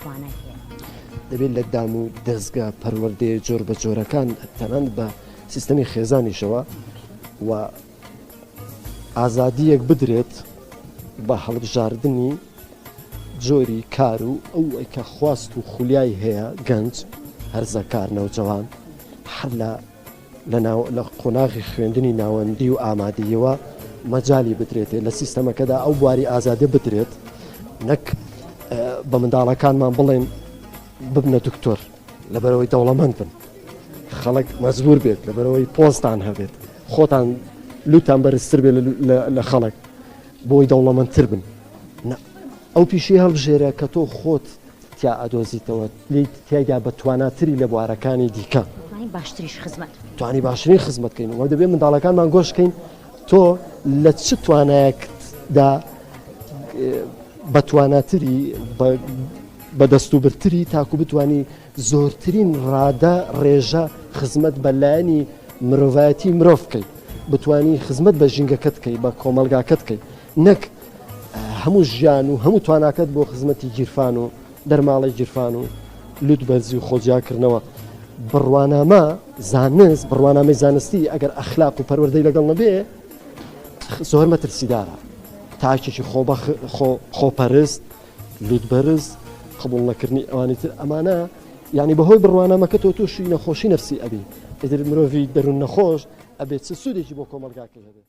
توانای هەیە. دەبێت لە دام و دەزگا پەروەردەیە جۆر بە جۆرەکان تەنانەت بە سیستەمی خێزانیشەوە و ئازادیەک بدرێت بە هەڵبژاردنی جۆری کار و ئەو کە خواست و خولیای هەیە گەنج هەرزەکار نەوجەوان هەر لە لە قۆناغی خوێندنی ناوەندی و ئامادەیەوە مەجالی بدرێتێ لە سیستەمەکەدا ئەو بواری ئازادە بدرێت نەک بە منداڵەکانمان بڵێن ببنە دکتۆر لەبەرەوەی دەوڵەمەند بن خەڵک مەجبور بێت لەبەرەوەی پۆستان هەبێت خۆتان لوتان بەرزتر بێت لە خەڵک بۆی دەوڵەمەندتر بن ئەو پیشەی هەڵبژێرە کە تۆ خۆت تیا ئەدۆزیتەوە لێی تیایدا بە تواناتری لە بوارەکانی دیکە. توانی باشتریش خزمەت بکەین. توانی باشترین خزمەت کەین و دەبێت منداڵەکانمان گۆش کەین تۆ لە چ توانایەکدا بە تواناتری بە دەستوبرتری تاکو بتانی زۆرترین ڕادە ڕێژە خزمەت بە لایەنی مرۆڤایەتی مرۆڤ بکەیت بتانی خزمەت بە ژینگەکەت بکەیت بە کۆمەلگاکەت بکەیت نەک هەموو ژیان و هەموو تواناکەت بۆ خزمەتی گیرفان و دەرماڵەی گیرفان و لوت بەرزی و خۆجیاکردنەوە بڕوانامە زانست بڕوانامەی زانستی ئەگەر ئەخلاق و پەروەردەی لەگەڵ نەبێ زۆر مەترسیدارە تاکێکی خۆپەرست لوت بەرز قبول نەکردنی ئەوانی تر ئەمانە یعنی بەهۆی بڕوانامەکە تۆ تووشی نەخۆشی نفسی ئەبی ئیتر مرۆڤی دەروون نەخۆش ئەبێت چ سوودێکی بۆ کۆمەڵگاکەی هەبێت.